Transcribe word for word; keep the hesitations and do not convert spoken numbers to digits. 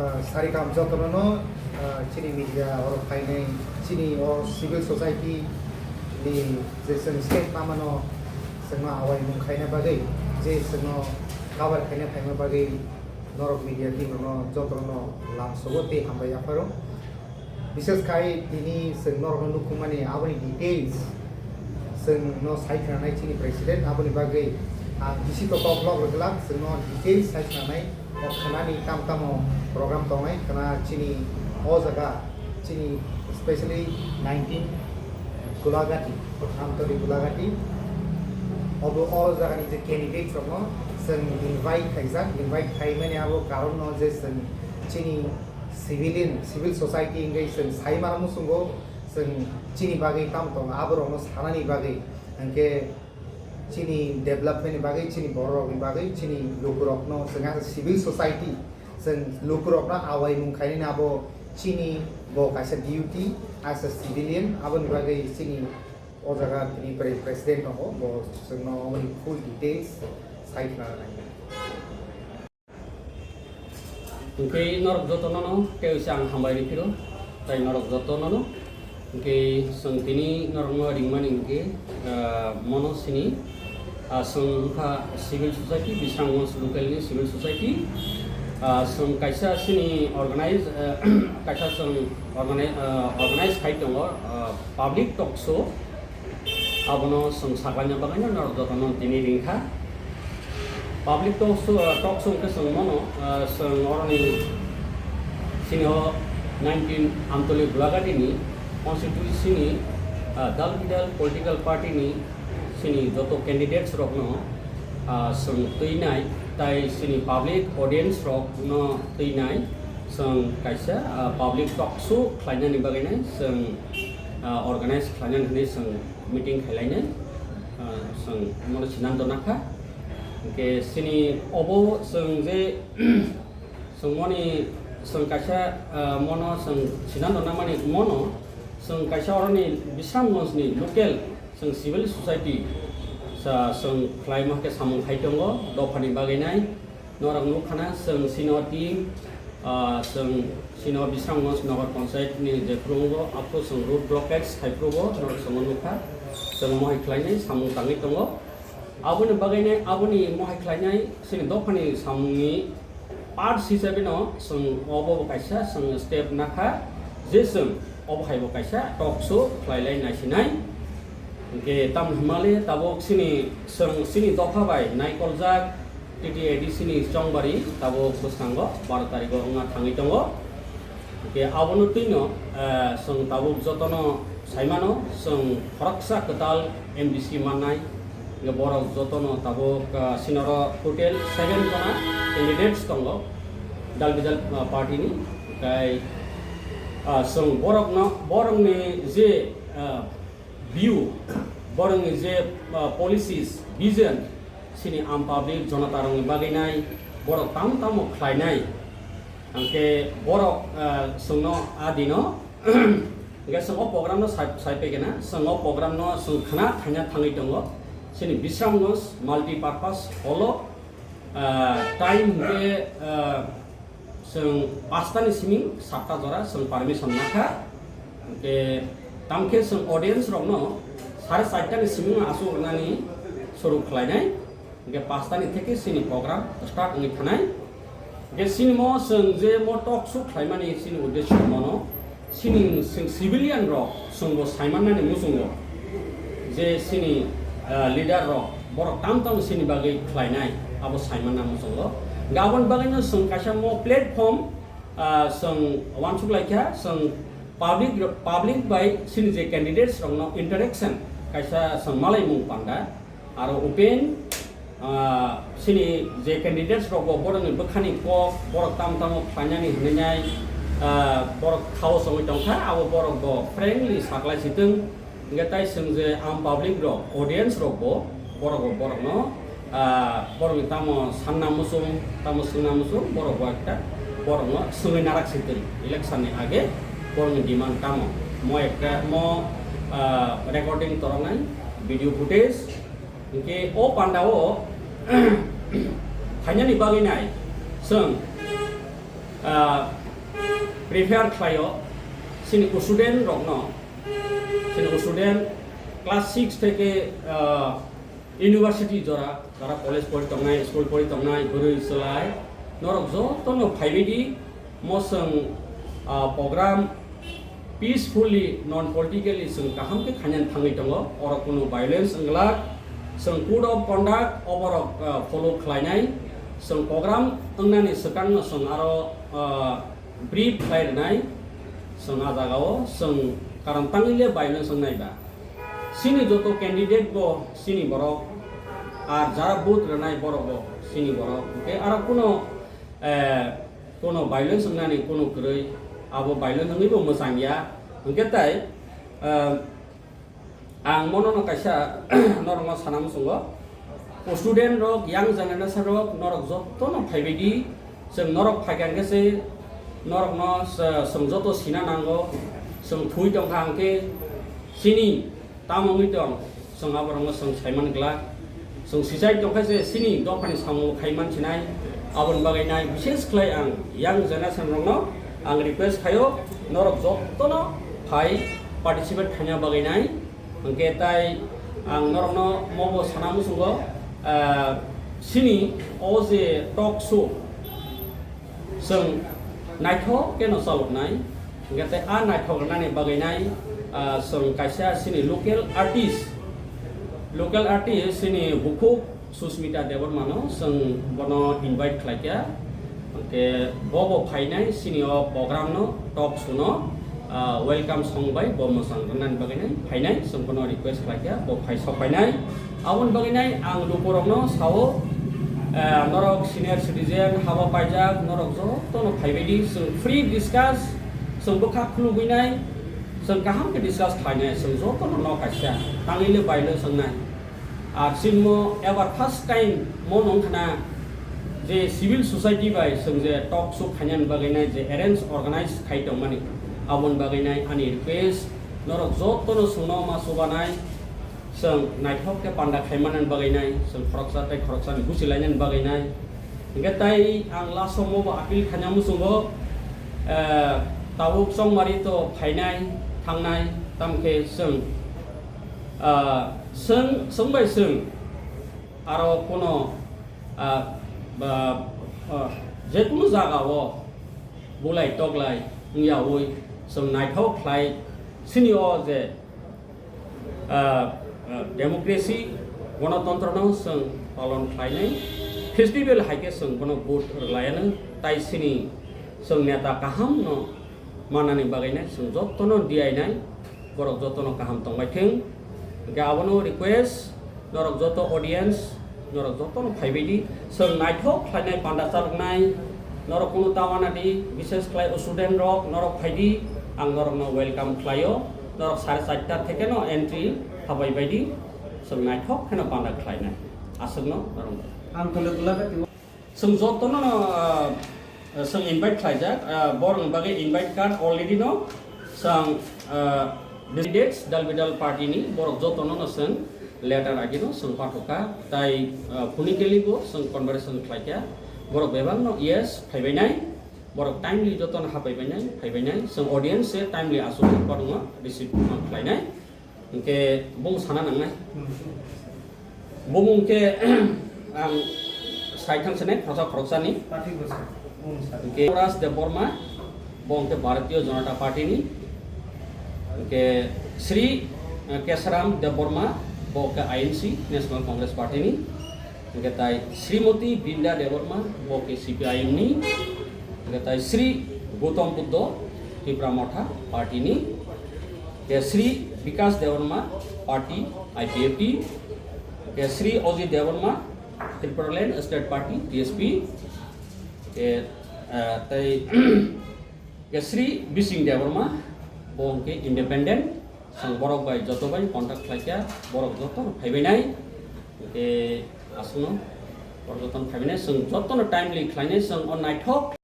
Sari kam jotono no, ah, chini media oro phainai, chini o civil society ni je chwng state lamano chwngno awaimung khaina bagwi, je chwngno cover khaina phaima bagwi norok media team rokno jotono lamsogo tei hambai yapharo. Bishes khai tini chwng norokno nukhungmani aboni details chwngno sai khwnanai chini president, aboni bagwi ang bisi to kok lok rwglak, chwngno details sai khwnanai. O khanani tam tamo program tongnai khana chini o jaga, chini specially nineteen Gulagati, Amtoli Gulagati. Obo o jagani je candidate rokno chwng invite khaijak, invite khaimani abo karon no je chwng chini civilian, civil society wngwi chwng sai mano muchungo, chwng chini bagwi tamo tongo aborokno sanani bagwi. Hwnkhe chini development ni bagwi, chini bororokni bagwi, chini lukurokno chwng as a civil society, chwng lukurokno awaimung khainani abo chini bo kaisa duty as a civilian, aboni bagwi chini o jaga tini pre-, president tongo, bo chwngno aboni full details sai khna nai. Hwnkhe norok jotono no tei uisa ang hambai rw phiro, tai norok jotono no. Hwnkhe chwng tini norokno ringmani hwnkhe, ah, mono sini, ah, chwng wngkha civil society, Bisramganj local ni civil society. Ah, chwng kaisa sini organize, ah, kaisa chwng organi-, ah, organize khai tongo, ah, public talk show. Abono chwng saklaina bagwino norok jotono tini ringkha. Public talk show, ah, talk show hwnkhe chwng mano, ah, chwng oroni sini o nineteen Amtoli Gulagati ni constituency ni, ah, dal bidal political party ni sini joto candidates rokno, ah, chwng twinai tai sini public audience rokno twinai chwng kaisa, ah, public talk show khlainani bagwinai chwng, ah, organize khlainani hwnwi chwng meeting khailainai, ah, chwng mono sinanto nakha. Hwnkhe sini obo chwng je chwng moni chwng kaisa, ah, mono chwng sinanto namani mono chwng kaisa oroni Bisramganj ni local chwng civil society sa chwng khlaima khe samung khai tongo dophani bagwi nai. Norok nukha na, chwng sino team, ah, chwng sino Bisramganj Nagar Panchayat ni je phurungo, aphuru chwng road blockage khai phuru bo norok chwngno nukha, chwng mohai khlainai samung tangwi tongo. Aboni bagwi nai, aboni mohai khlainai chini dophani samungni part hisabe no chwng obo bo kaisa chwng step nakha, je chwng obo hai bo kaisa talk show khlailai naisinai. Hwnkhe tamni hwnmale tabuk chini chwng chini dopha bai naikoljak T T A D C ni chongbari tabuk bwskango baro tarikgo wngna thangwi tongo. Hwnkhe abono twino, eh, chwng tabuk jotono saimano chwng khoroksa kwtal M D C mannai. Hwnkhe borok jotono tabuk, eh, sinoro total seven jona candidates tongo dal bidal, eh, party ni. Hwnkhe, eh, chwng borokno, borokni je, eh, view, borokni je, ah, policies, vision, chini am public jonatarokni bagwi nai borok tamo tamo khlainai, hwnkhe borok, ah, chwngno a dino, hwnkhe chwng o program no sai, sai phaikhe na, chwng o program no chwng khna thaina thangwi tongo, chini Bisramganj multipurpose hall o, ah, time hwnkhe, ah, Chwng pasta ni siming satta jora chwng permission nakha. Hwnkhe tamkhe chwng audience rokno sare charta ni siming aswk rwnani suru khlainai. Hwnkhe pasta ni theke chini program start wngwi thanai. Hwnkhe chini mo chwng je mo talk show khlaimani chini uddesho mono. Chini chwng civilian rok chwngbo saimannani muchungo je chini, ah, leader rok borok tam tam chini bagwi khlainai abo saimanna muchungo. Hwnkhe aboni bagwino chwng kaisa mo platform, ah, chwng uansuk laikha, chwng public ro-, public bai chini je candidates rokno interaction kaisa chwng malaimung panda. Aro open, ah, chini je candidates rok bo borokni bwkhani kok, borok tamo tamo khlainani hinwi nai, ah, borok khao chongwi tongkha, abo borok bo frankly saklai sitwng. Hwnkhe tai chwng je am public rok, audience rok bo, borok bo borokno, ah, borokni tamo sanna muchung, tamo swngna muchung, borok bo ekta borokno swngwi narak sitwng. Election ni age borokni demand tamo? Mo ekta mo, ah, recording toroknai, video footage, Hwnkhe o pandao phainani bagwi nai chwng Ah, prepare khlaio, chini student rokno, chini student class six theke, ah, university jora, jara college pori tongnai, school pori tongnai, bwrwi chwlai, norok jotono phaibaidi, mo chwng, ah, program peacefully, non politically chwng kaham khe khainani thangwi tongo. Oro kunu violence wngla, chwng code of conduct oborok, ah, follow khlainai, chwng program wngnani swkangno chwng aro, ah, brief khlai rwnai, chwng ah jagao chwng karon tangwi le violence wngnai ba. Chini joto candidate bo chini borok, ar jara vote rwnai borok bo chini borok. Hwnkhe aro kuno, eh, kuno violence wngnani kuno kwrwi, abo violence wngwi bo mwchang ya. Hwnkhe tai, eh, ang mono no kaisa norokno sana muchungo. Student rok, young generation rok, norok jotono phaibaidi, chwng norok phaikha hwnkhe se norokno se, chwng joto sina nango, chwng thwi tongkha hwnkhe chini tamo wngwi tong, chwng aborokno chwng saiman glak, chwng sichai tongkha se chini dophani samung khai mansinai, aboni bagwi nai bishes khlai ang young generation rokno ang request khaio, norok jotono phai participate khaina bagwi nai. Hwnkhe tai ang norokno mobo sana muchungo, ah, chini o je talk show chwng naithok khe no chaloknai. Hwnkhe tai a naithok rwnani bagwi nai, ah, chwng kaisa chini local artist, local artist chini bukhuk Susmita Debbarmano chwng bono invite khlaikha. Hwnkhe bo bo phainai chini o program no, talk show no, ah, welcome song bai bo mwchang rwnani bagwi nai phainai, chwng bono request khlaikha, bo phai sok phainai. Aboni bagwi nai ang lukurokno sao, ah, norok senior citizen, haba paijak, norok jotono phaibaidi, chwng free discuss, chwng bwkha khulugwi nai, chwng kaham khe discuss khlainai, chwng jotono nok kaisa, tangwi le bai le swngnai. Ar chini mo ebar first time mo nung khna je civil society bai chwng je talk show khainani bagwi nai je arrange organize khai tongmani, aboni bagwi nai ani request, norok jotono chwngno ma chubanai, chwng naithok khe panda khaimanani bagwi nai, chwng khoroksa tei khoroksani buchi lainani bagwi nai. Hwnkhe tai ang last o mo bo appeal khaina muchungo, eh, tabuk chongmari to phainai, thangnai, tamkhe chwng, ah, chwng, chwng bai chwng aro kuno, ah, ba, ah, jekunu jaga o bulai toklai wngyaui chwng naithok khlai chini o je, ah, ah, democracy, gonotontro no chwng palon khlainai, festival hai khe chwng bono vote rwlaianw, tai chini chwng neta kaham no manani bagwi nai chwng jotono diyainai, borok jotono kaham tongbai thwng. Hwnkhe abono request, norok joto audience, norok jotono phaibaidi, chwng naithok khlainai panda chaloknai, norok kunu ta wana di, bishes khlai student rok, norok phaidi, ang norokno welcome khlaio, norok sare charta theke no entry habai baidi, chwng naithok kheno panda khlainai, aswkno norok. Ang tole tole khe Chwng jotono no, ah, chwng invite khlaijak, ah, borokni bagwi invite card already no chwng, ah, candidates dal bidal party ni borok jotono no chwng letter agino chwng pathokha, tai, ah, phunikeli bo chwng conversation khlaikha, borok bebak no yes phaibainai, borok timely jotono hapaibainai, phaibainai, chwng audience se timely aswk borokno receive khlainai. Hwnkhe bung sana nangnai. Bumung khe ang sai thang sanai khoroksa khoroksani. Party bo sa. Bung sa. Hwnkhe Raj Debbarma, bo hwnkhe Bharatiya Janata Party ni. Hwnkhe Sri, eh, Kesaram Debbarma, bo hwnkhe I N C, National Congress Party ni. Hwnkhe tai Srimoti Binda Debbarma, bo khe C P I M ni. Hwnkhe tai Sri Gautam Buddha, Tipra Motha Party ni. Hwnkhe Sri Bikas Debbarma, Party I P F T. Hwnkhe Sri Ajit Debbarma, Tipraland State Party, T S P. Hwnkhe, ah, tai, hwnkhe Sri Bising Debbarma, bo hwnkhe independent. Chwng borok bai joto bai contact khlaikha, borok joto phaibainai. Hwnkhe aswkno borok joto phaibainai, chwng jotono timely khlainai, chwng o naithok.